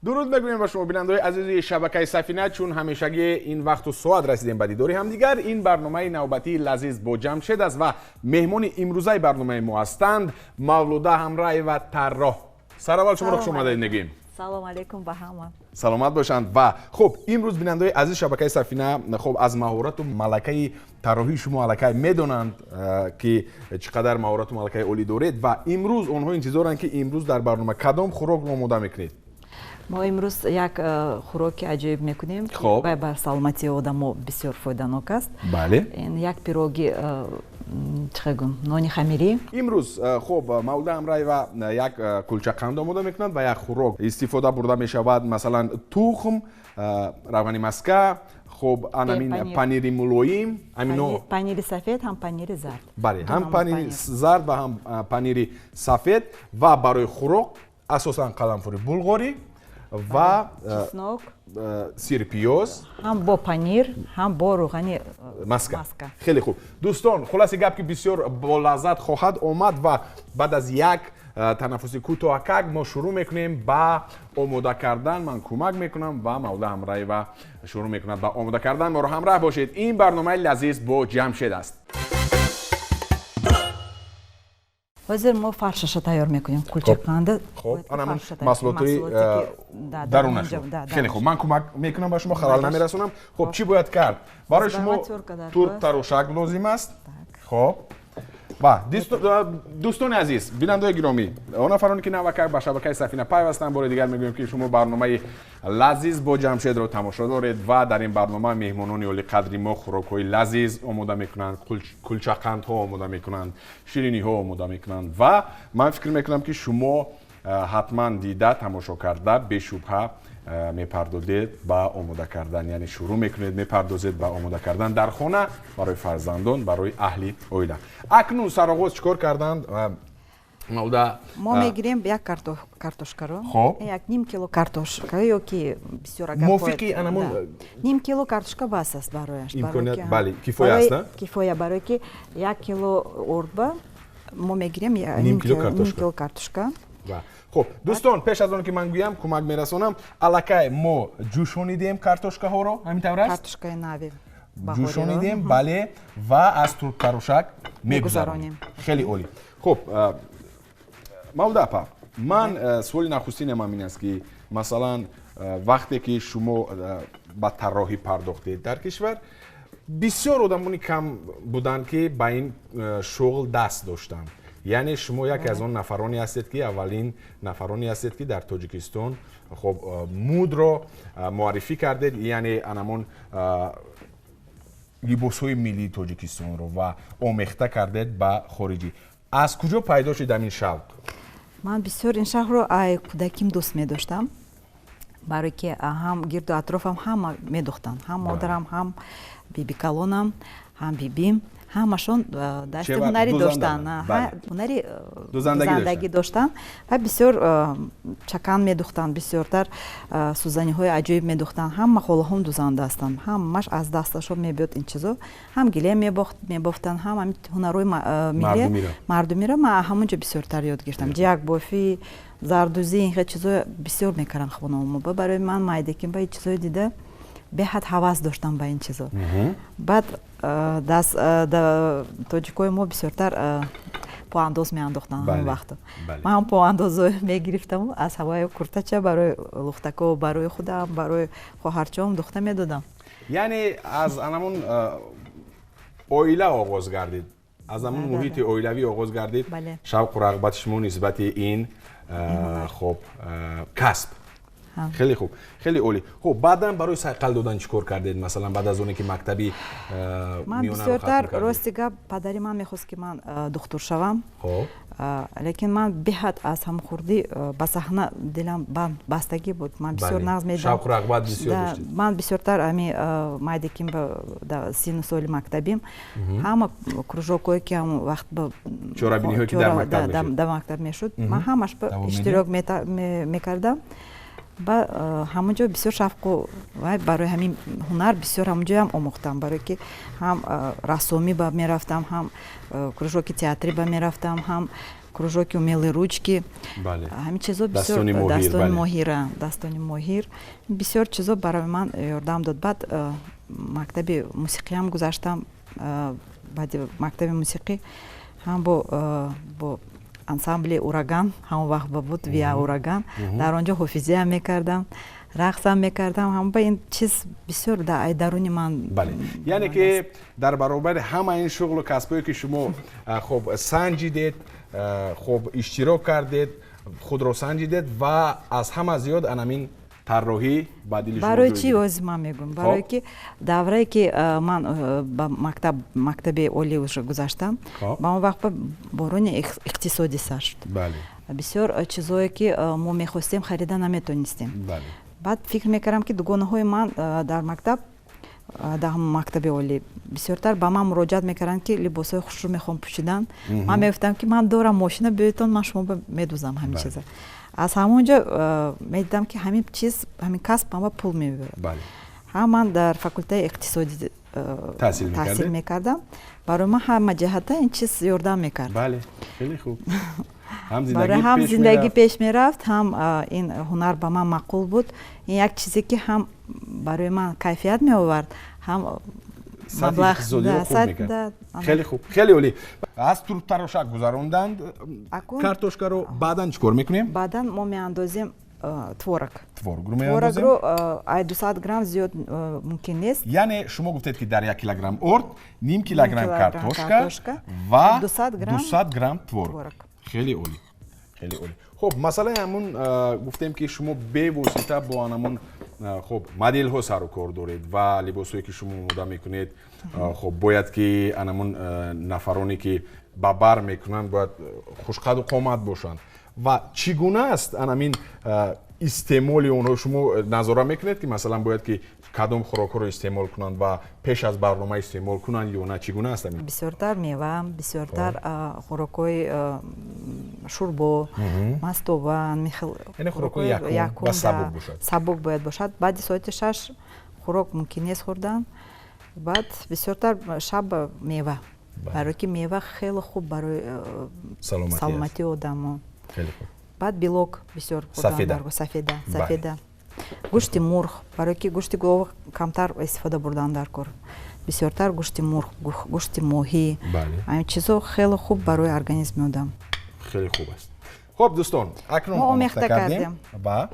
Дуруд мегӯем ба шумо, бинандаҳои азизи шабакаи Сафина. Чун ҳамешагӣ, ин вақту соат расидем ба дидори ҳамдигар. Ин барномаи навбатии «Лазиз бо Ҷамшед» аст ва меҳмони имрӯзаи барномаи мо ҳастанд Мавлуда Ҳамраева, тарроҳ. Сараввал шуморо хуш омадед мегӯем. Салом алейкум ба ҳама. Саломат бошанд. Ва хуб, имрӯз бинандаҳои азизи шабакаи Сафина, хуб, аз маҳорату малакаи тарроҳии шумо аллакай медонанд, ки чӣ қадар маҳорату малакаи олӣ доред, ва имрӯз онҳо интизоранд, ки имрӯз дар барнома кадом хӯрокро омода мекунед. Мо имрӯз як хӯроки аҷоиб мекунем, вай ба саломатии одамо бисёр фоиданок аст. Ин як пироги, чӣ гӯм, нони хамирӣ. Имрӯз, хуб, Мавлуда Ҳамраева як кулчақанд омода мекунад ва як хӯрок истифода бурда мешавад, масалан, тухм, равғани маска, хуб, анамин панири мулоим, амино. Панири сафед ҳам панири зард. Бале, ҳам панири зард ва ҳам панири сафед. Ва барои хӯрок асосан қаламфури булғорӣ ва чеснок, сирпиёз. Ҳам бо панир, ҳам бо рӯғани маска. Хеле хуб, дӯстон. Хулоси гап, ки бисёр болаззат хоҳад омад ва баъд аз як танаффуси кӯтоҳакак мо шурӯъ мекунем ба омода кардан. Ман кӯмак мекунам ва Мавлуда Ҳамраева шурӯъ мекунад ба омода кардан. Моро ҳамроҳ бошед. Ин барномаи «Лазиз бо Ҷамшед» аст. Ҳозир мо фаршаша тайёр мекунем, кулчақанда. Хуб, анамун маҳсулотҳои дарунашо. Хеле хуб, ман кӯмак мекунам ба шумо, халал намерасонам. Хуб, чӣ бояд кард? Барои шумо турбтарошак лозим аст. Хуб, ва дӯстони азиз, бинандаои гиромӣ, он нафароне, ки навакак ба шабакаи Сафина пайвастанд, бори дигар мегӯем, ки шумо барномаи «Лазиз бо Ҷамшедро» тамошо доред ва дар ин барнома меҳмонони олиқадри мо хӯрокҳои лазиз омода мекунанд, кулчақандҳо омода мекунанд, шириниҳо омода мекунанд. Ва ман фикр мекунам, ки шумо ҳатман дида, тамошо карда, бешубҳа мепардозед ба омода кардан, яъне шурӯъ мекунед, мепардозед ба омода кардан дар хона барои фарзандон, барои аҳли оила. Акнун сароғоз чӣ кор карданд, Мавлуда? Мо мегирем як картошкаро. Як ним кило картошка ё ки бисёр агар. Мувофиқи анамун. Ним кило картошка бас аст барояш. Имконият, бале, кифоя аст. Кифоя, барое ки 1 кило ордба мо мегирем ним кило картошка. Хуб, дӯстон, пеш аз он ки ман гӯям, кӯмак мерасонам. Аллакай мо ҷӯшонидем картошкаҳоро, ҳамин тавр аст? Картошкаи нави. Ҷӯшонидем, бале, ва аз турбтарошак мегузаронем. Хеле олӣ. Хуб, Мавлуда апа, ман суоли нахустинам ҳамин аст, ки масалан, вақте ки шумо ба тарроҳӣ пардохтед, дар кишвар бисёр одамони кам буданд, ки ба ин шуғл даст доштанд. Яъне шумо яке аз он нафароне ҳастед, ки аввалин нафароне ҳастед, ки дар Тоҷикистон, хуб, мудро муаррифӣ кардед, яъне анамон либосҳои миллии Тоҷикистонро ва омехта кардед ба хориҷӣ. Аз куҷо пайдо шуд ҳамин шавқ? Ман бисёр ин шавқро ай кӯдаким дӯст медоштам, барое ки ҳам гирду атрофам ҳама медухтанд, ҳам модарам, ҳам бибикалонам, ҳам бибим, ҳамашон дасти ҳунарӣ доштанд, ҳунари дузандагӣ доштанд ва бисёр чакан медухтанд, бисёртар сӯзаниҳои аҷоиб медухтанд. Ҳама холаҳом дузанда ҳастанд, ҳамаш аз дасташон мебиёд ин чизо. Ҳам гилем мебофтанд, ҳам ҳунарҳои миллӣ, мардумиро ман ҳамон ҷо бисёртар ёд гирифтам. Ҷиякбофӣ, зардӯзӣ, ин хел чизо бисёр мекарданд хонаомо. Барои ман майдаким ба ин чизои дида беҳад ҳавас доштам ба ин чизо. Баъд даст тоҷикои мо бисёртар поандоз меандохтанд ҳамон вақто. Ман ҳам поандозо мегирифтаму аз ҳавои куртача барои лухтако, барои худам, барои хоҳарчаом духта медодам. Яъне аз анамун оила оғоз гардид, аз ҳамун муҳити оилавӣ оғоз гардид шавқу рағбати шумо нисбати ин, хуб, касб. Хеле хуб, хеле олӣ. Хуб, баъдан барои сайқал додан чӣ кор кардед, масалан, баъд аз оне ки мактаби Ман бисёртар, рости гап, падари ман мехост, ки ман духтур шавам, лекин ман беҳад аз ҳамхурдӣ ба саҳна дилам бастагӣ буд. Ман бисёр нағз медидам. Шавқу рағбат бисёр доштед. Ман бисёртар ами майдаким, синну соли мактабим, ҳама кружокҳое ки ҳамон вақт чорабиниҳое ки дар мактаб мешуд, ман ҳамаш иштирок мекардам. Ба ҳамон ҷо бисёр шавқу вай барои ҳамин ҳунар бисёр ҳамон ҷоям омӯхтам, барое ки ҳам рассомӣ ба мерафтам, ҳам кружоки театрӣ ба мерафтам, ҳам Кружоки «Умелые ручки», ҳамин чизо бисёр, дастони моҳира, дастони моҳир, бисёр чизо барои ман ёрдам дод. Баъд мактаби мусиқиам гузаштам. Баъди мактаби мусиқӣ ҳам бо ансамбли «Ураган», ҳамон вақт ба буд виа «Ураган», дар он ҷо ҳофизиам мекардам, рақсам мекардам. Ҳама ин чиз бисёр даруни ман. Бале, яъне ки дар баробари ҳама ин шуғлу касбҳое, ки шумо, хуб, санҷидед, хуб, иштирок кардед, худро санҷидед ва аз ҳама зиёд анамин тарроҳӣ ба дили шумо. Барои чӣ, ҳозир ман мегӯям. Барое ки даврае ки ман ба мактаб, мактаби олӣ уже гузаштам, ба он вақт бӯҳрони иқтисодӣ сар шуд. Бисёр чизое, ки мо мехостем, харида наметонистем. Баъд фикр мекардам, ки дугонаҳои ман дар мактаб, дар мактаби олӣ бисёртар ба ман муроҷиат мекарданд, ки либосҳои хушрӯ мехоҳам пӯшидан. Ман мегуфтам, ки ман дорам мошина, биёедтон, ман шумо медӯзам ҳамин чиза. Аз ҳамон ҷо медидам, ки ҳамин чиз, ҳамин касб ба пул мебиёрад. Ҳам ман дар факултаи иқтисодӣ таҳсил мекардам, барои ман ҳама ҷиҳата ин чиз ёрдам мекард. Бале, хеле хуб. Барои ҳам зиндагӣ пеш мерафт, ҳам ин ҳунар ба ман маъқул буд. Ин як чизе, ки ҳам барои ман кайфият меовард, ҳам маблағ. Хеле хуб, хеле олӣ. Аз турбтарошак гузаронданд картошкаро, баъдан чӣ кор мекунем? Баъдан мо меандозем творог. Творогро. Творогро ай 200 грамм зиёд мумкин нест. Яъне шумо гуфтед, ки дар 1 килограмм орд ним килограмм картошка ва 200 грамм творог. Хеле олӣ, хеле олӣ. Хуб, масъалаи ҳамун гуфтем, ки шумо бевосита бо анамун, хуб, моделҳо сару кор доред ва либосҳое, ки шумо омода мекунед, хуб, бояд ки анамун нафароне, ки ба бар мекунанд, бояд хушқаду қомат бошанд. Ва чӣ гуна аст анамин истеъмоли онҳо? Шумо назора мекунед, ки масалан бояд ки кадом хӯрокҳоро истеъмол кунанд ва пеш аз барнома истеъмол кунанд ё на? Чӣ гуна аст? Бисёртар мева, бисёртар хӯрокҳои шӯрбо, мастоба. Яъне хӯрокҳои якум ва сабук бошад. Сабук бояд бошад. Баъди соати 6 хӯрок мумкин нест хӯрдан. Баъд бисёртар шаб мева, барое ки мева хеле хуб барои саломатии одамо. Баъд белок бисёр. Сафеда. Сафеда, сафеда, гӯшти мурғ, барое ки гӯшти гов камтар истифода бурдан дар кор, бисёртар гӯшти мурғ, гӯшти моҳӣ, ҳамин чизо хеле хуб барои организми одам. Хеле хуб аст. Хуб, дӯстон, акнун мо омехта кардем. Ва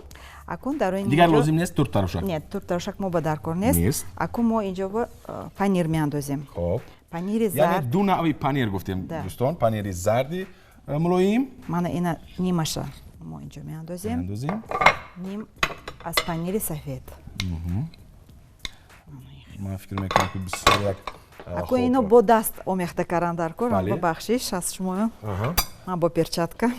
акун дар дигар лозим нест туртарошак? Нет, туртарошак мо ба дар кор нест. Акун мо инҷо панир меандозем. Хуб. Панири зард. Яъне ду навъи панир гуфтем, дӯстон: панири зарди мулоим. Мана ина нимаша мо инҷо меандозем. Меандозем. Ним аз панири сафед. Ман фикр мекунам, ки бисёр як Акун ино бо даст омехта кардан дар кор. Бахшиш аз шумо, ман бо перчатка.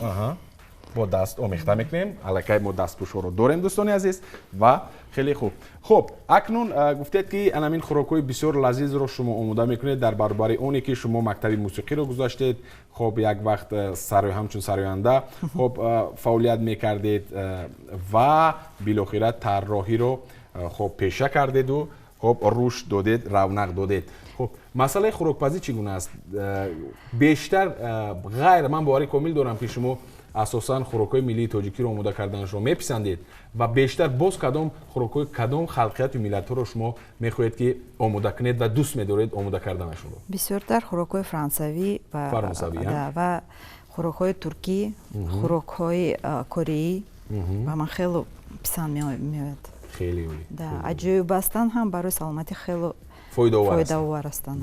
Бо даст омехта мекунем. Аллакай мо дастпӯшҳоро дорем, дӯстони азиз, ва хеле хуб. Хуб, акнун гуфтед, ки анамин хӯрокҳои бисёр лазизро шумо омода мекунед. Дар баробари оне ки шумо мактаби мусиқиро гузаштед, хуб, як вақт ҳамчун сароянда, хуб, фаъолият мекардед ва билохира тарроҳиро, хуб, пеша кардеду, хуб, рушд додед, равнақ додед. Хуб, масъалаи хӯрокпазӣ чӣ гуна аст бештар? Ғайр, ман бовари комил дорам, ки шумо асосан хӯрокҳои миллии тоҷикиро омода карданашро меписандед ва бештар боз кадом хӯрокҳои кадом халқияту миллатҳоро шумо мехоҳед, ки омода кунед ва дӯст медоред омода карданашонро? Бисёртар хӯрокҳои франсавӣ ва хӯрокҳои туркӣ, хӯрокҳои кореӣ ба ман хеле писанд меояд. Хеле олӣ. Аҷоиб ҳастанд, ҳам барои саломатӣ хеле фоидаовар ҳастанд.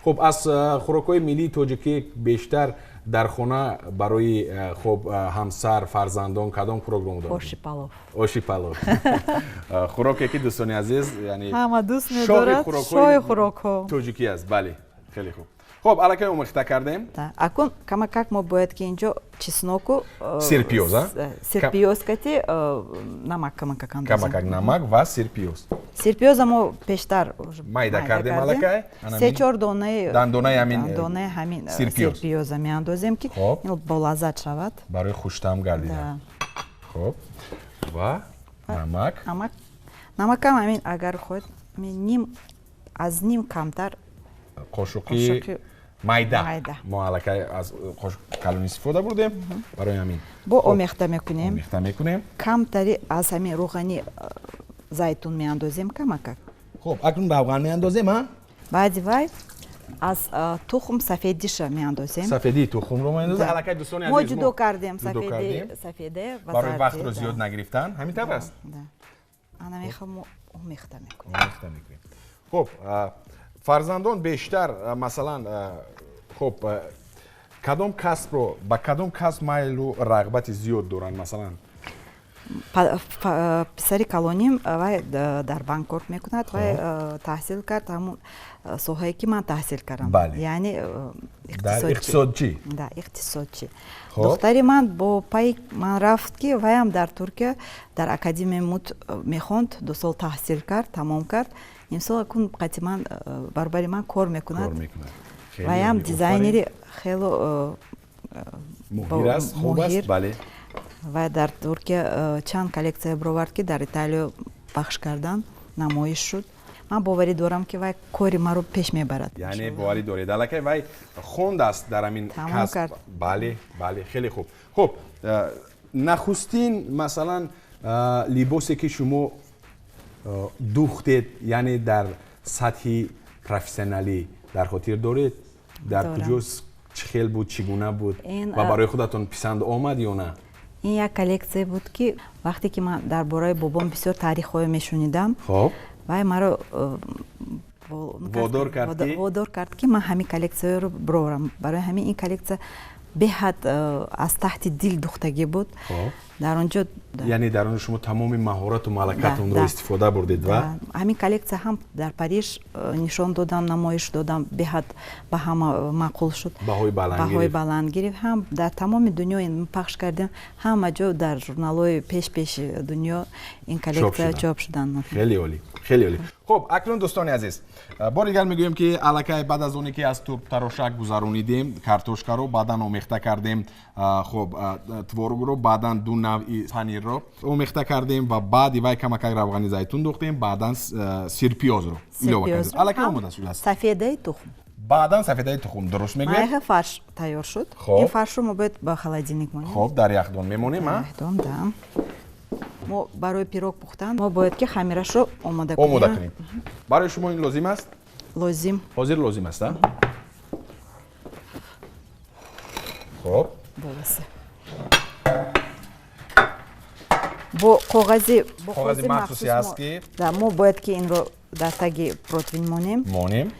Хуб, аз хӯрокҳои миллии тоҷикӣ бештар дар хона барои, хуб, ҳамсар, фарзандон кадом хӯрокро омода? Оши палов. Оши палов, хӯроке, ки, дӯстони азиз, яъне ҳама дӯст медорад, шоҳи хӯрокҳо. Тоҷикӣ аст. Бале, хеле хуб. Хуб, аллакай омехта кардем. Акун камакак мо бояд ки инҷо чесноку сирпиёз. Сирпиёз кати намак камакак андозем. Камакак намак ва сирпиёз. Сирпиёза мо пештар майда кардем аллакай. Се чор донаи дандонаи ҳамин. Донаи ҳамин сирпиёза меандозем, ки болаззат шавад. Барои хуштаъм гардидан. Хуб, ва намак. Намак, намакам ҳамин, агар хоҳед, ним аз ним камтар. Қошуқи майда. Мо аллакай аз калон истифода бурдем, барои ҳамин. Бо омехта мекунем. Омехта мекунем. Камтари аз ҳамин рӯғани зайтун меандозем, камакак. Хуб, акнун равған меандозем, а? Баъди вай аз тухм сафедиша меандозем. Сафедии тухмро меандозем. Аллакай, дӯстони азиз, мо ҷудо кардем сафеди, сафеде. Барои вақтро зиёд нагирифтан, ҳамин тавр аст? Ана мехоҳам, мо омехта мекунем. Омехта мекунем. Хуб, фарзандон бештар, масалан, хуб, кадом касбро, ба кадом касб майлу рағбати зиёд доранд, масалан? Писари калоним вай дар банк кор мекунад, вай таҳсил кард ҳамун соҳае, ки ман таҳсил кардам, яъне иқтисодчӣ. Да, иқтисодчӣ. Духтари ман бо пайи ман рафт, ки вайам дар Туркия дар академияи муд мехонд, 2 сол таҳсил кард, тамом кард. Имсол акун қати ман, баробари ман кор мекунад. Вайам дизайнери хело моҳир аст, хуб аст, бале. Вай дар Туркия чанд коллексия бировард, ки дар Италиё пахш кардан, намоиш шуд. Ман боварӣ дорам, ки вай кори маро пеш мебарад. Яъне боварӣ доред, аллакай вай хондааст дар ҳамин касб. Бале, бале, хеле хуб. Хуб, нахустин, масалан, либосе, ки шумо духтед, яъне дар сатҳи профессионалӣ, дар хотир доред? Дар куҷо, чӣ хел буд, чӣ гуна буд ва барои худатон писанд омад ё на? Ин як коллексия буд, ки вақте ки ман дар бораи бобом бисёр таърихҳое мешунидам, вай маро водор кард. Водор кард, ки ман ҳамин коллексияро бироварам. Барои ҳамин ин коллексия беҳад аз таҳти дил духтагӣ буд. Дар он ҷо Яъне дар он шумо тамоми маҳорату малакатонро истифода бурдед ва Ҳамин коллексия ҳам дар Париж нишон додам, намоиш додам, беҳад ба ҳама маъқул шуд. Баҳои баланд. Баҳои баланд гирифт. Ҳам дар тамоми дунё ин пахш кардем, ҳама ҷо дар журналҳои пеш пеши дунё ин коллексия чоп шуданд. Хеле олӣ, хеле олӣ. Хуб, акнун, дӯстони азиз, бори дигар мегӯем, ки аллакай баъд аз оне ки аз турбтарошак гузаронидем картошкаро, баъдан омехта кардем, хуб, творогро, баъдан ду навъи панирро омехта кардем ва баъди вай камакак равғани зайтун духтем, баъдан сирпиёзро илова кардем, аллакай омода шудааст. Сафедаи тухм. Баъдан сафедаи тухм, дуруст мегӯед. Фарш тайёр шуд. Ин фаршро мо бояд ба холодильник монем. Хуб, дар яхдон мемонем. Яхдон, да. Мо барои пирог пухтан мо бояд ки хамирашро омода кунем. Омода кунем. Барои шумо ин лозим аст? Лозим. Ҳозир лозим аст, а? Хуб. Боласе бо коғази. Бо коғази махсусе аст, ки Да, мо бояд ки инро дар таги противень монем. Монем.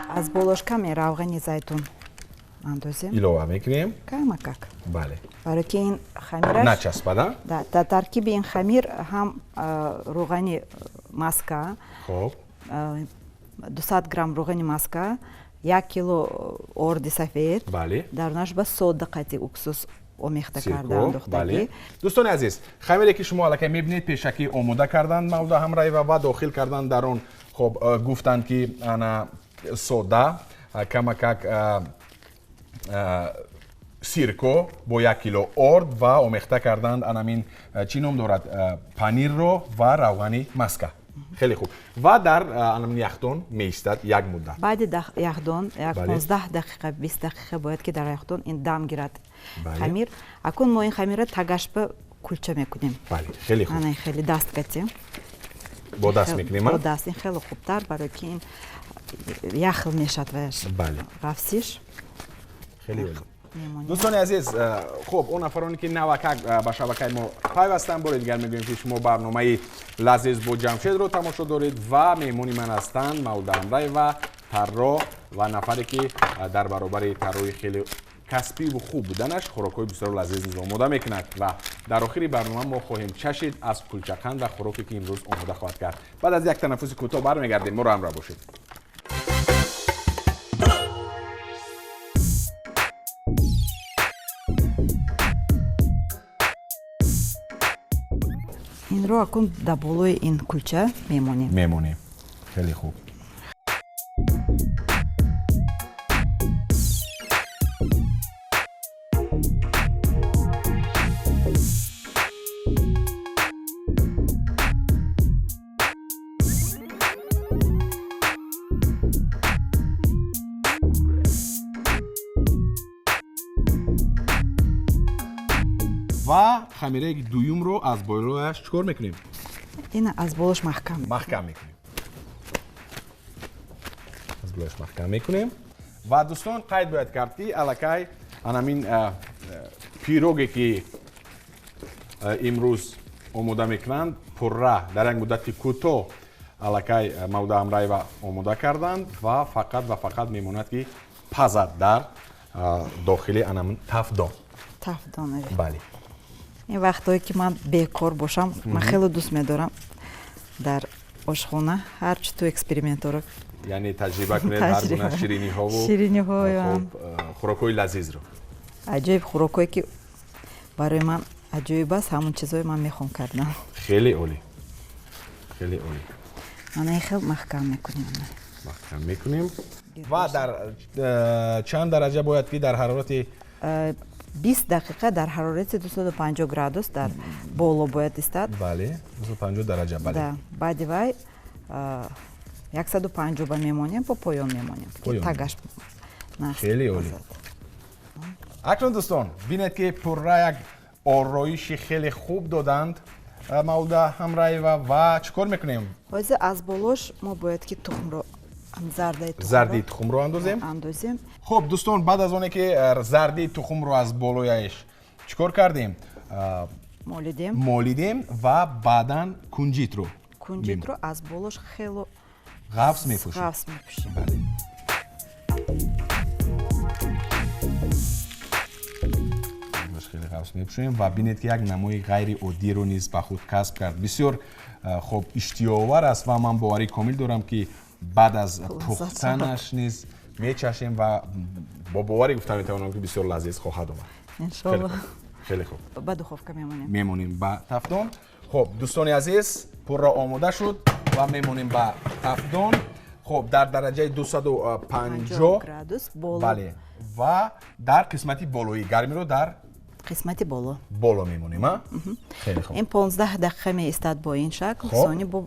Аз болош каме равғани зайтун андозем. Илова мекунем. Камакак. Бале. Барои ки ин хамираш начаспада. Да, дар таркиби ин хамир ҳам рӯғани маска, хуб, 200 грамм рӯғани маска, 1 кило орди сафед, дарунаш ба сода қати уксус омехта карда андохтагӣ. Дӯстони азиз, хамире, ки шумо аллакай мебинед, пешакӣ омода карданд Мавлуда Ҳамраева ва дохил карданд дар он. Хоб, гуфтанд, ки ана сода, камакак сирко бо 1 кило орд ва омехта карданд анамин, чӣ ном дорад, панирро ва равғани маска. Хеле хуб, ва дар анамин яхдон меистад як муддат. Баъди яхдон як 15 дақиқа, 20 дақиқа бояд ки дар яхдон ин дам гирад хамир. Акун мо ин хамирро тагашба кулча мекунем. Бале, хеле хуб. Ана хеле даст катем. Бо даст мекунем. Бо даст ин хеле хубтар, барои ки ин яхл мешавад ваяш ғафсиш. Хеле олӣ. Дӯстони азиз, хуб, он нафароне, ки навакак ба шабакаи мо пайвастанд, бори дигар мегӯем, ки шумо барномаи Лазиз бо Ҷамшедро тамошо доред ва меҳмони ман ҳастанд Мавлуда Ҳамраева, тарроҳ ва нафаре, ки дар баробари тарроҳи хеле касбиву хуб буданаш хӯрокҳои бисёр лазиз низ омода мекунад. Ва дар охири барнома мо хоҳем чашид аз кулчақанд ва хӯроке, ки имрӯз омода хоҳад кард. Баъд аз як танаффуси кӯтоҳ бармегардем, моро ҳамроҳ бошед. Инро акун дар болои ин кулча мемонем. Мемонем, хеле хуб. Ва хамираи дуюмро аз болояш чӣ кор мекунем? Ина аз болош маҳкам маҳкам мекунем. Аз болояш маҳкам мекунем. Ва дӯстон, қайд бояд кард, ки аллакай анамин пироге, ки имрӯз омода мекунанд, пурра дар як муддати кӯтоҳ аллакай Мавлуда Ҳамраева омода карданд ва фақат ва фақат мемонад, ки пазад дар дохили анамин тафдон. Тафдон. Бале. Ин вақтҳое, ки ман бекор бошам, ман хеле дӯст медорам дар ошхона ҳар чӣ ту экспериментҳоро. Яъне таҷриба кунед ҳар гуна шириниҳову шириниҳо, хӯрокҳои лазизро. Аҷоиб хӯрокҳое, ки барои ман аҷоиб аст, ҳамон чизҳое ман мехоҳам кардан. Хеле олӣ, хеле олӣ. Мана ин хел маҳкам мекунем. Маҳкам мекунем. Ва дар чанд дараҷа бояд ки дар ҳарорати? 20 дақиқа дар ҳарорати 250 градус дар боло бояд истад. Бале, 250 дараҷа, бале. Баъди вай 150 ба мемонем, бо поён мемонем, тагаш. Хеле олӣ. Акнун, дӯстон, бинед, ки пурра як ороиши хеле хуб доданд Мавлуда Ҳамраева. Ва чӣ кор мекунем? Ҳозир аз болош мо бояд ки тухмро, зардаи. Зарди тухмро андозем. Андозем. Хуб, дӯстон, баъд аз оне ки зарди тухмро аз болояш чӣ кор кардем? Молидем. Молидем ва баъдан кунҷитро. Кунҷитро аз болош хело ғафс мепӯшем. Ғафс мепӯшем. Бале, хеле ғафс мепӯшем. Ва бинед, ки як намои ғайриоддиро низ ба худ касб кард. Бисёр хуб, иштиҳоовар аст ва ман боварӣ комил дорам, ки баъд аз пухтанаш низ мечашем ва бо боварӣ гуфта метавонам, ки бисёр лазиз хоҳад омад. Иншолло. Хеле хуб. Ба духовка мемонем. Мемонем ба тафдон. Хуб, дӯстони азиз, пурра омода шуд ва мемонем ба тафдон. Хуб, дар дараҷаи 250 градус боло. Бале, ва дар қисмати болоӣ гармиро дар қисмати боло. Боло мемонем, а? Хеле хуб. Ин 15 дақиқа меистад бо ин шакл, сони бо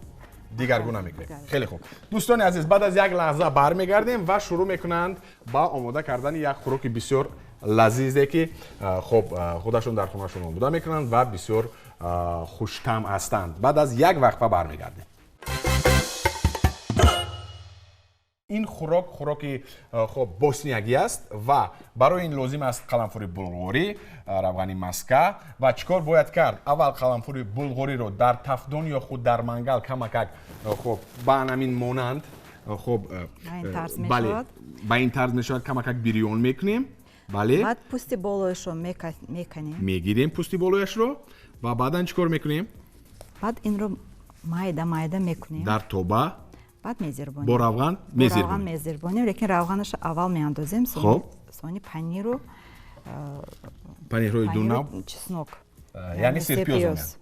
дигаргуна мекунем. Хеле хуб, дӯстони азиз, баъд аз як лаҳза бармегардем ва шурӯъ мекунанд ба омода кардани як хӯроки бисёр лазизе, ки хуб, худашон дар хонашон омода мекунанд ва бисёр хуштаъм ҳастанд. Баъд аз як вақфа бармегардем. Ин хӯрок хӯроки хуб, босниягӣ аст ва барои ин лозим аст қаламфури булғорӣ, равғани маска. Ва чӣ кор бояд кард? Аввал қаламфури булғориро дар тафдон ё худ дар мангал камакак, хуб, ба анамин монанд, хуб, бале, ба ин тарз мешавад, камакак бирён мекунем, бале. Баъд пӯсти болояшро меканем. Мегирем пӯсти болояшро ва баъдан чӣ кор мекунем? Баъд инро майда майда мекунем. Дар тоба. Баъд мезирбонем. Бо равған мезирбонем. Мезирбонем, лекин равғанашро аввал меандозем. Хуб. Сони паниру. Панирҳои ду нав. Чеснок. Яъне сирпиёз.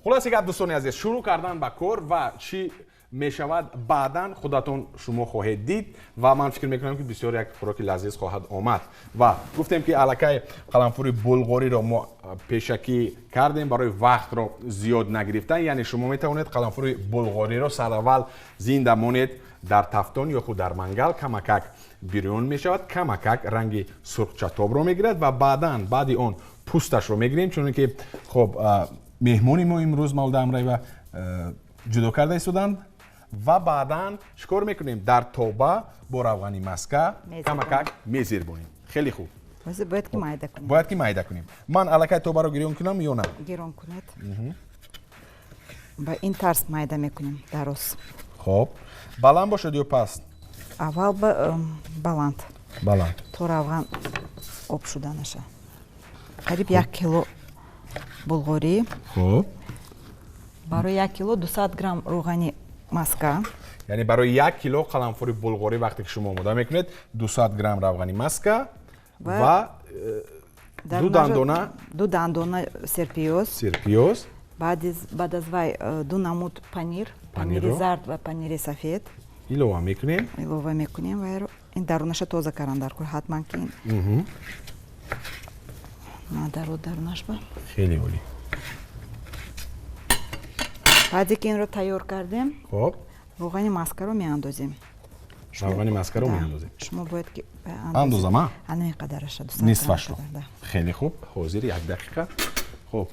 Хулоси гап, дӯстони азиз, шурӯъ кардан ба кор ва чӣ мешавад, баъдан худатон шумо хоҳед дид. Ва ман фикр мекунам, ки бисёр як хӯроки лазиз хоҳад омад. Ва гуфтем, ки аллакай қаламфури булғориро мо пешакӣ кардем барои вақтро зиёд нагирифтан. Яъне шумо метавонед қаламфури булғориро сараввал зинда монед дар тафтон ё худ дар мангал, камакак бирён мешавад, камакак ранги сурхчатобро мегирад ва баъдан баъди он пӯсташро мегирем, чуне ки хоб, меҳмони мо имрӯз Мавлуда Ҳамраева ҷудо карда истоданд. Ва баъдан чӣ кор мекунем? Дар тоба бо равғани маска камакак мезирбонем. Хеле хуб. Бояд ки майда кунем. Бояд ки майда кунем. Ман аллакай тобаро гирён кунам ё на? Гирон кунед. Ба ин тарз майда мекунем, дароз. Хоб, баланд бошад ё паст? Аввал баланд. Баланд. То равған об шуда наша. Қариб 1 кило булғорӣ. Хуб. Барои 1 кило 200 грамм равғани маска. Яъне барои 1 кило қаламфури булғорӣ, вақте ки шумо омода мекунед, 200 грамм равғани маска ва ду дандона. Ду дандона серпиёз. Серпиёз. Баъд аз вай ду намуд панир, панири зард ва панири сафед. Илова мекунем. Илова мекунем вайро. Ин дарунаша тоза кардан дар кор ҳатман, ки ин надарод дарунаш ба. Хеле олӣ. Баъде ки инро тайёр кардем, хоб, равғани маскаро меандозем. Равғани маскаро меандозем. Шумо бояд ки андозам, а? Ҳамин қадараша. Нисфашро. Хеле хуб, ҳозир, як дақиқа. Хуб,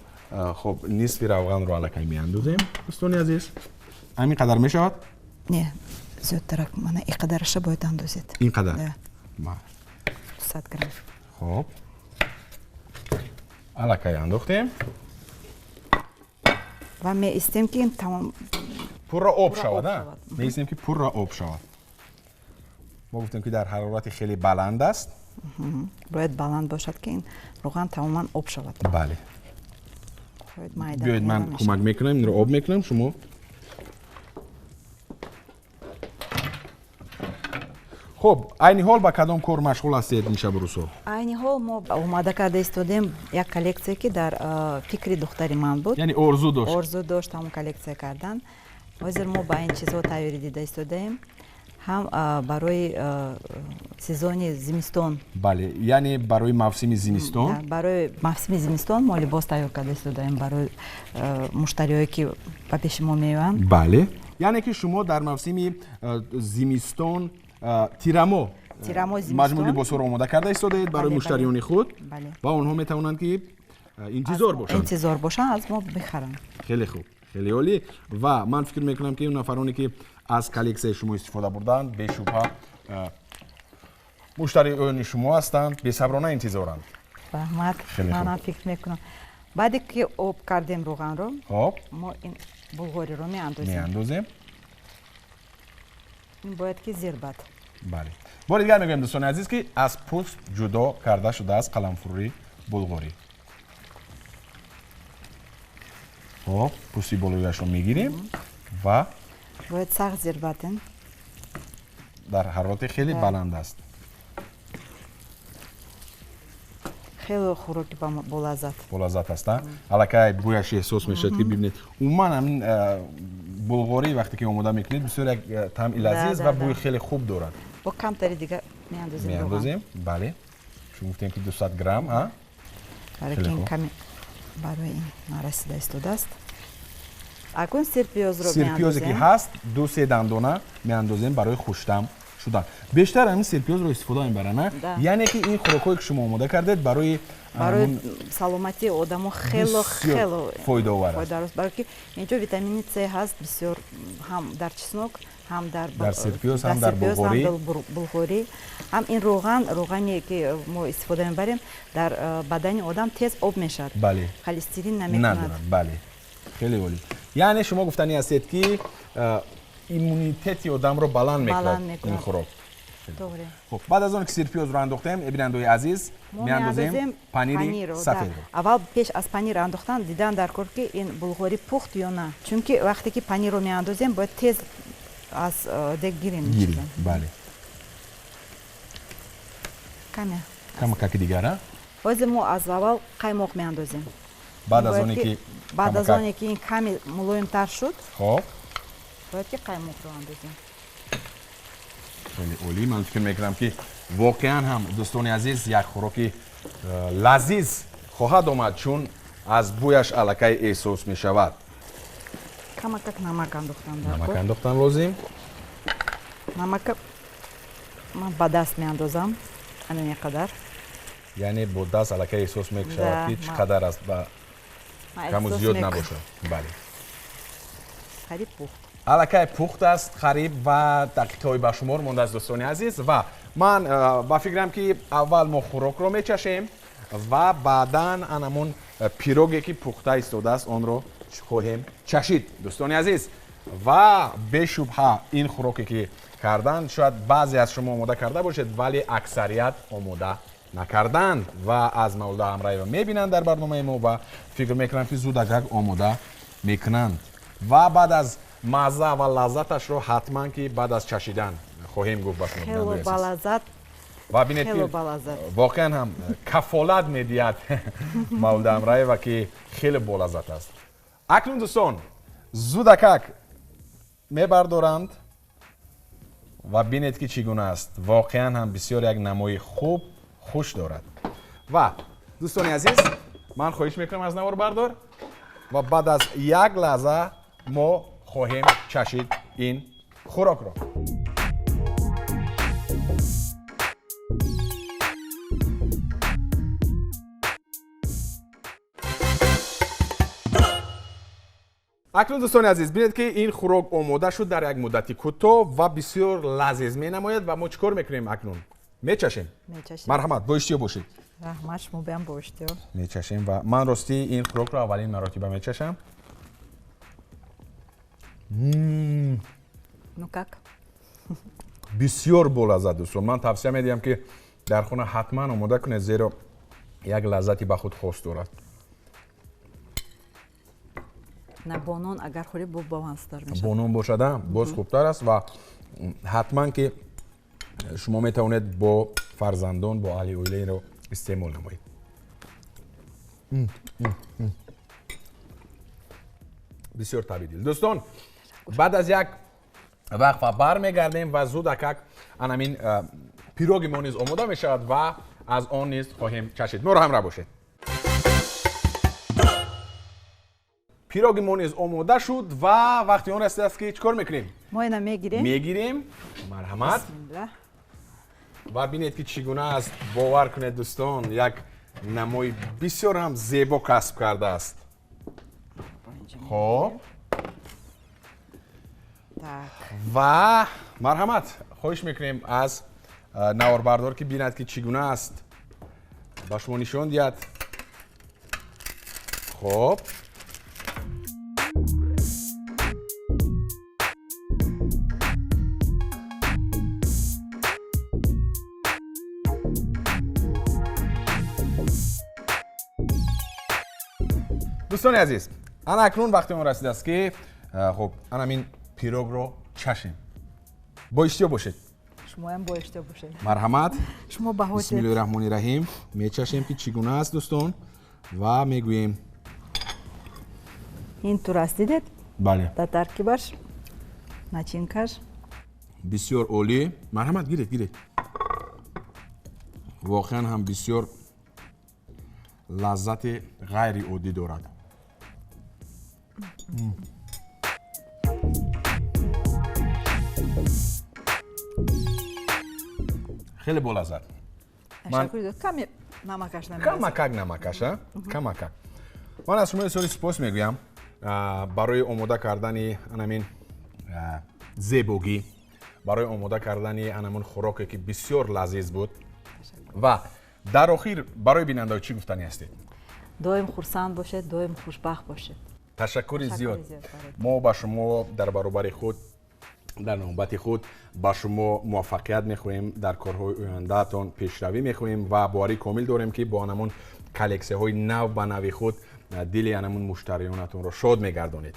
хуб, нисфи равғанро аллакай меандозем, дӯстони азиз. Ҳамин қадар мешавад? Не, зиёдтарак, мана ин қадараша бояд андозед. Ин қадар? 200 грамм. Хуб, аллакай андохтем. Ва меистем, ки тамом пурра об шавад. Меистем, ки пурра об шавад. Мо гуфтем, ки дар ҳарорати хеле баланд аст. Бояд баланд бошад, ки ин равған тамоман об шавад. Бале, биёед, ман кӯмак мекунам, инро об мекунам, шумо. Хуб, айни ҳол ба кадом кор машғул ҳастед ин шабу рӯзҳо? Айни ҳол мо омода карда истодем як коллексия, ки дар фикри духтари ман буд. Яъне орзу дошт. Орзу дошт ҳамон коллексия кардан. Ҳозир мо ба ин чизҳо тайёрӣ дида истодаем, ҳам барои сезони зимистон. Бале, яъне барои мавсими зимистон. Барои мавсими зимистон мо либос тайёр карда истодаем барои муштариҳое, ки ба пеши мо меоянд. Бале, яъне ки шумо дар мавсими зимистон, тирамо, маҷмӯи либосҳоро омода карда истодаед барои муштариёни худ ва онҳо метавонанд, ки интизор бошанд. Интизор бошанд, аз мо бихаранд. Хеле хуб, хеле олӣ. Ва ман фикр мекунам, ки он нафароне, ки аз коллексияи шумо истифода бурданд, бешубҳа муштариёни шумо ҳастанд, бесаброна интизоранд. Раҳмат, манам фикр мекунам. Баъде ки об кардем равғанро, хоб, мо ин булғориро меандозем. Меандозем. Ин бояд ки зирбад. Бале, бори дигар мегӯем, дӯстони азиз, ки аз пӯст ҷудо карда шудааст қаламфурии булғорӣ. Хоб, пӯсти болояшро мегирем ва Бояд сахт зирбад ин. Дар ҳарорати хеле баланд аст. Хеле хӯроки болаззат. Болаззат аст, аллакай бӯяш эҳсос мешавад, ки бибинед. Умуман, ҳамин булғорӣ вақте ки омода мекунед, бисёр як таъми лазиз ва бӯи хеле хуб дорад. Бо камтари дига меандозем. Меандозем, бале. Чун гуфтем, ки 200 грамм. Барои ин каме барои ин нарасида истодааст. Акун сирпиёзро. Сирпиёзе ки ҳаст, ду се дандона меандозем барои хуштам шудан. Бештар ҳамин сирпиёзро истифода мебаранд. Яъне ки ин хӯрокҳое, ки шумо омода кардед, барои Барои саломатии одамо хело хело фоидаовар аст. Барои ки инҷо витамини С ҳаст бисёр, ҳам дар чеснок, ҳам дар Дар сирпиёз, ҳам дар булғорӣ. Булғорӣ, ҳам ин равған. Равғане, ки мо истифода мебарем, дар бадани одам тез об мешавад. Холестерин намекунад. Бале, хеле олӣ. Яъне шумо гуфтанӣ ҳастед, ки иммунитети одамро баланд мекунад ин хӯрок. Хуб, баъд аз он ки сирпиёзро андохтем, бинандаои азиз, меандозем панири сафедро. Аввал, пеш аз панир андохтан, дидан дар кор, ки ин булғорӣ пухт ё на, чунки вақте ки панирро меандозем, бояд тез аз дег гирем. Гирем, бале. Каме. Камакаки дигар. Ҳозир мо аз аввал қаймоқ меандозем. Баъд аз оне ки Баъд аз оне ки ин каме мулоимтар шуд, хоб, бояд ки қаймоқро андозем. Хеле олӣ. Ман фикр мекунам, ки воқеан ҳам, дӯстони азиз, як хӯроки лазиз хоҳад омад, чун аз бӯяш аллакай эҳсос мешавад. Камакак намак андохтан. Намак андохтан лозим. Намака ман ба даст меандозам, ана ин қадар. Яъне бо даст аллакай эҳсос мешавад, ки чӣ қадар аст ва каму зиёд набошад, бале. Қариб пухт. Аллакай пухт аст қариб ва дақиқаҳои ба шумор мондааст, дӯстони азиз. Ва ман ба фикрам, ки аввал мо хӯрокро мечашем ва баъдан анамон пироге, ки пухта истодааст, онро хоҳем чашид, дӯстони азиз. Ва бешубҳа, ин хӯроке, ки кардан, шояд баъзе аз шумо омода карда бошед, вале аксарият омода накарданд ва аз Мавлуда Ҳамраева мебинанд дар барномаи мо ва фикр мекунам, ки зудагак омода мекунанд ва баъд аз мазза ва лаззаташро ҳатман ки баъд аз чашидан хоҳем гуфт ба шумо. Хело балаззат. Ва бинед, ки воқеан ҳам кафолат медиҳад Мавлуда Ҳамраева, ки хеле болаззат аст. Акнун, дӯстон, зудакак мебардоранд ва бинед, ки чӣ гуна аст. Воқеан ҳам бисёр як намои хуб, хуш дорад. Ва, дӯстони азиз, ман хоҳиш мекунам аз наворбардор, ва баъд аз як лаҳза мо хоҳем чашид ин хӯрокро. Акнун дӯстони азиз, бинед ки ин хӯрок омода шуд дар як муддати кӯтоҳ ва бисёр лазиз менамояд ва мо чӣ кор мекунем акнун? Мечашем. Марҳамат, бо иштиҳо бошед. Раҳмат, шумо биям бо иштиҳо. Мечашем ва ман ростӣ ин хӯрокро аввалин маротиба мечашам. Ну как? Бисёр болаззат дӯстон. Ман тавсия медиҳам ки дар хона ҳатман омода кунед, зеро як лаззати ба худ хос дорад. На, бо нон агар хӯрӣ, бо бомаззатар мешавад. Бо нон бошад, боз хубтар аст ва ҳатман ки шумо метавонед бо фарзандон, бо аҳли оила инро истеъмол намоед. Бисёр табиъ дил. Дӯстон, баъд аз як вақфа бармегардем ва зуд акак анамин пироги мо низ омода мешавад ва аз он низ хоҳем чашид. Моро ҳамроҳ бошед. Пироги мо низ омода шуд ва вақти он расидааст ки чӣ кор мекунем? Мо ина мегирем. Мегирем. Марҳамат. Ва бинед ки чӣ гуна аст. Бовар кунед дӯстон, як намои бисёр ҳам зебо касб кардааст. Хоб. Ва марҳамат, хоҳиш мекунем аз наворбардор ки бинад ки чӣ гуна аст, ба шумо нишон диҳад. Хоб. Дӯстони азиз, ана акнун вақти он расидааст ки хуб анамин пирогро чашем. Бо иштиҳо бошед. Шумоям бо иштиҳо бошед. Марҳамат. Шумо баҳо Бисмиллоҳи раҳмони раҳим. Мечашем ки чӣ гуна аст дӯстон ва мегӯем. Ин тур аст, дидед? Бале. Дар таркибаш начинкаш бисёр олӣ. Марҳамат, гиред, гиред. Воқеан ҳам бисёр лаззати ғайриоддӣ дорад. Хеле болаззат. Каме намакаш намерасад. Камакак намакаш, а? Камакак. Ман аз шумо бисёри сипос мегӯям барои омода кардани анамин зебогӣ, барои омода кардани анамун хӯроке ки бисёр лазиз буд. Ва дар охир барои бинандаҳо чӣ гуфтанӣ ҳастед? Доим хурсанд бошед, доим хушбахт бошед. Ташаккури зиёд. Мо ба шумо дар баробари худ, дар навбати худ ба шумо муваффақият мехоҳем, дар корҳои ояндаатон пешравӣ мехоҳем ва боварӣ комил дорем ки бо анамун коллексияҳои нав ба нави худ дили анамун муштариёнатонро шод мегардонед.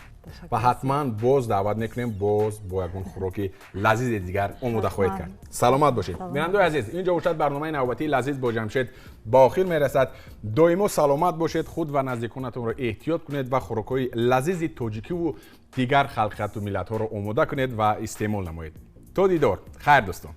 Ва ҳатман боз даъват мекунем, боз бо ягон хӯроки лазизи дигар омода хоҳед кард. Саломат бошед. Бинандаои азиз, инҷо бошад барномаи навбатии лазиз бо Ҷамшед ба охир мерасад. Доимо саломат бошед, худ ва наздиконатонро эҳтиёт кунед ва хӯрокҳои лазизи тоҷикиву дигар халқияту миллатҳоро омода кунед ва истеъмол намоед. То дидор. Хайр дӯстон.